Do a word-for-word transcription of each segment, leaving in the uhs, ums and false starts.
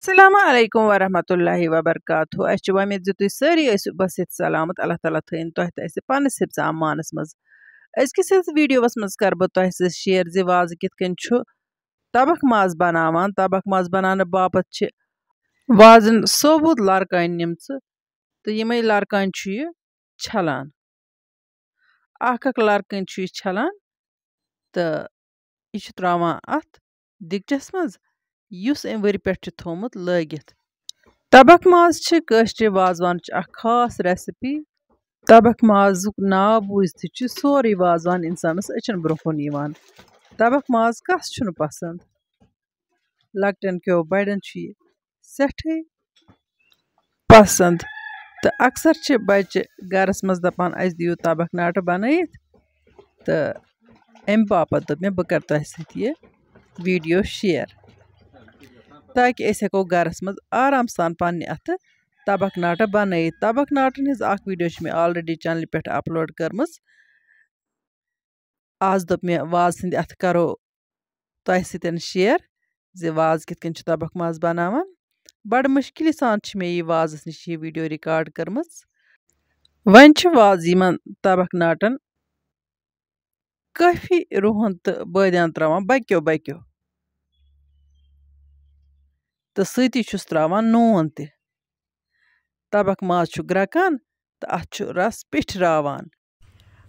السلام علیکم ورحمۃ اللہ وبرکاتہ۔ اَسہِ چھِ وۄمید زِ تُہۍ سٲری ٲسِو بس یتھ سلامت۔ اللہ تعالیٰ تھٲیِن تۄہہِ تہٕ اَسہِ پننِس حفظ امانس منٛز۔ أزکِس یتھ ویڈیوس منٛز کرٕ بہٕ تۄہہِ سۭتۍ شیئر زِ وازٕ کِتھ کٔنۍ چھُ تبکھ ماز بناوان۔ تبکھ ماز بناونہٕ باپتھ چھِ وازن ثوبوٗت لرکانہِ نِمژٕ تہٕ یِمے لرکانہِ چھُ یہِ چھلان۔ اکھ اکھ لرکانہِ چھُ یہِ چھلان تہٕ یہِ چھُ ترٛاوان اَتھ دیٖگچَس منٛز، یُس أمۍ ؤرِ پٮ۪ٹھ چھُ تھوٚومُت لٲگِتھ۔ تَبَکھ ماز چھِ کٲشرِ وازوانٕچ اَکھ خاص recipe۔ تَبَکھ مازُک ناو بوٗزتھٕے چھُ سورُے وازوان اِنسانَس أچھَن برٛونٛہہ کُن یِوان۔ تَبَکھ ماز کَس چھُنہٕ پَسنٛد؟ لۄکٹٮ۪ن کیو بَڑٮ۪ن چھُ یہِ سٮ۪ٹھٕے پَسنٛد۔ تہٕ اَکثَر چھِ بَچہِ گَرَس منٛز دَپان، "اَسہِ دِیِو تَبَکھ ناٹہٕ بَنٲیِتھ۔" تہٕ اَمہِ باپَتھ دوٚپ مےٚ، بہٕ کَرٕ تۄہہِ سۭتۍ یہِ video share، تاکہِ أسۍ ہٮ۪کو گَرَس منٛز آرام سان پنٛنہِ اَتھٕ تَبَکھ ناٹہٕ بَنٲیِتھ۔ تَبَکھ ناٹَن ہِنٛز اَکھ video چھِ مےٚ already channelہِ پٮ۪ٹھ upload کٔرمٕژ۔ آز دوٚپ مےٚ وازٕ سٕنٛدِ اَتھٕ کَرو تۄہہِ سۭتۍ share زِ وازٕ کِتھ کٔنۍ چھُ تَبَکھ ماز بَناوان۔ بَڑٕ مُشکِلہِ سان چھِ مےٚ یہِ وازَس نِش یہِ video record کٔرمٕژ۔ وۄنۍ چھِ وازٕ یِمَن تَبَکھ ناٹَن کٲفی رُہَن تہٕ بٲدیان ترٛاوان بَکیو بَکیو۔ تہٕ سۭتی چھُس ترٛاوان نوٗن تہِ۔ تَبَکھ ماز چھُ گرٛٮ۪کان تہٕ اَتھ چھُ رَس پیٚٹھراوان۔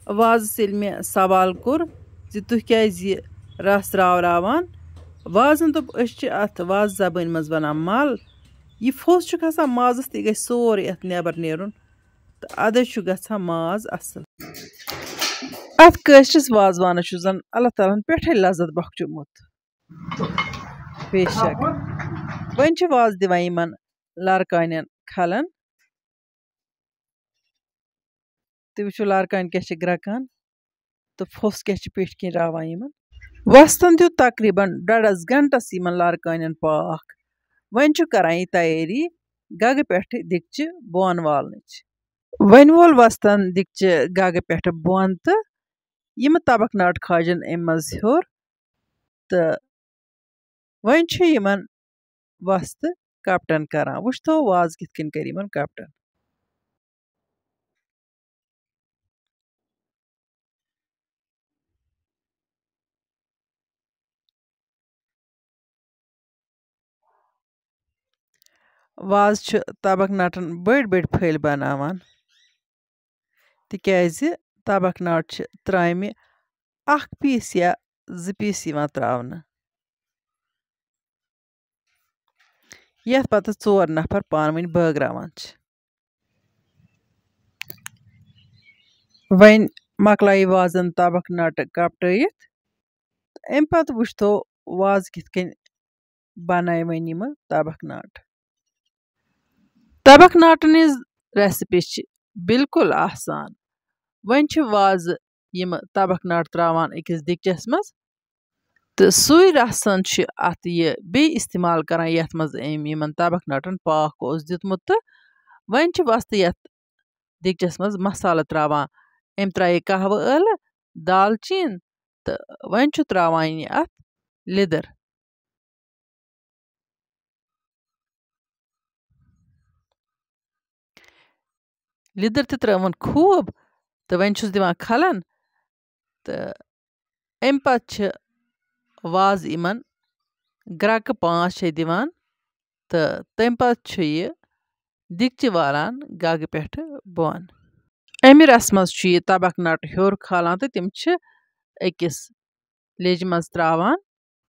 وازَس ییٚلہِ مےٚ سوال کوٚر زِ تُہۍ کیٛازِ یہِ رَس راوراوان؟ وازَن دوٚپ، "أسۍ چھِ اَتھ وازٕ زبٲنۍ منٛز وَنان مَل۔ یہِ پھوٚس چھُ کھسان مازَس تہٕ یہِ گژھِ سورُے اَتھ نٮ۪بر نیرُن تہٕ اَدَے چھُ گژھان ماز اَصٕل۔" اَتھ کٲشرِس وازوانَس چھُ زَن اللہ تعالیٰ ہَن پٮ۪ٹھَے لذت بخچومُت۔ بے شک۔ وۄنۍ چھِ وازٕ دِوان یِمَن لَرکانٮ۪ن کھَلَن۔ تُہۍ وٕچھِو لرکانہِ کیٛاہ چھِ گرٛٮ۪کان تہٕ پھوٚس کیٛاہ چھِ پیٚٹھۍ کِنۍ راوان یِمن۔ وستن دیُت تقریباً ڈۄڈس گھنٹس یِمن لرکانٮ۪ن پاکھ۔ وۄنۍ چھُ کران یہِ تیٲری گگہٕ پٮ۪ٹھٕ دیٖگچہِ بۄن والنٕچ۔ وۄنۍ وول وستن دیٖگچہِ گگہٕ پٮ۪ٹھٕ بۄن تہٕ یِمہٕ تبکھ ناٹہٕ کھاجن اَمہِ منٛز ہیوٚر۔ تہٕ وۄنۍ چھُ یِمن وستہٕ کپٹن کران۔ وٕچھتو وازٕ کِتھ کٔنۍ کرِ یِمن کپٹن۔ وازٕ چھِ تبکھ ناٹن بٔڑۍ بٔڑۍ پھٔلۍ بناوان، تِکیازِ تبکھ ناٹہٕ چھِ ترامہِ اکھ piece یا زٕ piece یِوان ترٛاونہٕ، یَتھ پَتہٕ ژور نفر پانہٕ ؤنۍ بٲگراوان چھِ۔ وۄنۍ مۄکلایہِ وازَن تَبَکھ نَٹہٕ کَپٹٲیِتھ، تہٕ اَمہِ پَتہٕ وٕچھتو وازٕ کِتھ کٔنۍ بَنایہِ وۄنۍ یِمہٕ تَبَکھ نَٹہٕ۔ تَبَکھ نَٹَن ہِنٛز recipe چھِ بالکل آسان۔ وۄنۍ چھِ وازٕ یِمہٕ تَبَکھ نَٹہٕ ترٛاوان أکِس دیٖگچَس منٛز، تہٕ سُے رَسَن چھِ اَتھ یہِ بیٚیہِ استعمال کَران، یَتھ منٛز أمۍ یِمَن تَبَکھ نَٹَن پاکھ اوس دیُتمُت۔ تہٕ وۄنۍ چھِ وۄستہٕ یَتھ دیٖگچَس منٛز مصالہٕ ترٛاوان۔ أمۍ ترٛایہِ قہوٕ ٲلہٕ، دالچیٖن، تہٕ وۄنۍ چھُ ترٛاوان یہِ اَتھ لیٚدٕر۔ لیٚدٕر تہِ ترٲوٕن خوٗب، تہٕ وۄنۍ چھُس دِوان کھلَن، تہٕ اَمہِ پَتہٕ چھِ وازٕ یِمَن گرٛکہٕ پانٛژھ شےٚ دِوان، تہٕ تَمہِ پَتہٕ چھُ یہِ دیٖگچہِ والان گَگہٕ پٮ۪ٹھٕ بۄن۔ اَمہِ رَسہٕ منٛز چھُ یہِ تَبَکھ نَٹہٕ ہیوٚر کھالان، تہٕ تِم چھِ أکِس لیٚجہِ منٛز ترٛاوان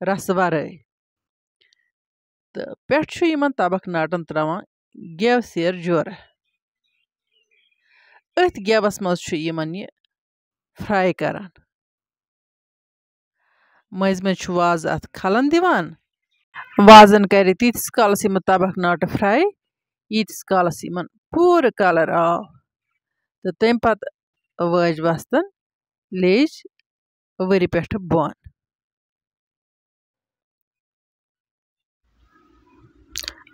رَسہٕ وَرٲے۔ تہٕ پٮ۪ٹھٕ چھُ یِمَن تَبَکھ نَٹَن ترٛاوان گٮ۪و سیر جورٕ۔ أتھۍ گٮ۪وَس منٛز چھُ یِمَن یہِ fry کَران۔ مٔنٛزۍ مٔنٛزۍ چھُ وازٕ اَتھ کھلَن دِوان۔ وازَن کَرِ تیٖتِس کالَس یِمہٕ تَبَکھ نَٹہٕ fry، ییٖتِس کالَس یِمَن پوٗرٕ colour آو۔ تہٕ تَمہِ پَتہٕ وٲج وۄستَن لیٚج وٕرِ پٮ۪ٹھٕ بۄن۔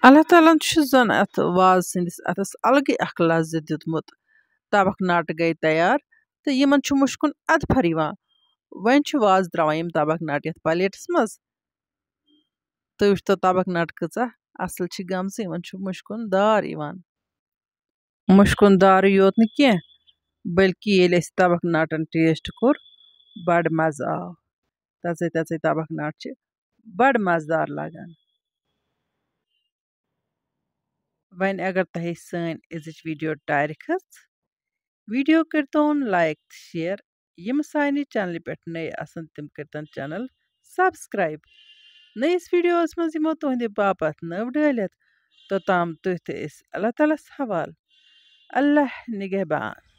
اللہ تعالیٰ ہَن چھُ زَن اَتھ وازٕ سٕنٛدِس اَتھَس الگٕے اَکھ لذت دیُتمُت۔ تَبَکھ نَٹہٕ گٔے تیار تہٕ یِمَن چھُ مُشکُن اَدٕ پھَر یِوان۔ وۄنۍ چھُ وازٕ ترٛاوان یِم تَبَکھ نَٹہٕ یَتھ plateس منٛز۔ تُہۍ وٕچھتو تَبَکھ نَٹہٕ کۭژاہ اَصٕل چھِ گٔمژٕ، یِمَن چھُ مُشکُن دار یِوان۔ مُشکُن دارٕے یوت نہٕ کینٛہہ، بلکہِ ییٚلہِ اَسہِ تَبَکھ ناٹَن ٹیسٹ کوٚر، بَڑٕ مَزٕ آو۔ تَژَے تَژَے تَبَکھ ناٹہٕ چھِ بَڑٕ مَزٕدار لَگان۔ وۄنۍ اگر تۄہہِ سٲنۍ أزِچ ویٖڈیو ٹارِ کھٔژ، ویٖڈیو کٔرۍتون لایک تہٕ شیئر۔ یِم سانہِ چینلہِ پٮ۪ٹھ نٔے آسَن، تِم کٔرۍتَن چینل سبسکرائب۔ نٔیِس ویٖڈیوَس منٛز یِمو تُہٕنٛدِ باپتھ نٔو ڈٲلِتھ۔ توٚتام تُہۍ تہٕ أسۍ اللہ تعالیٰ ہَس حوال۔ اللہ نگہبان۔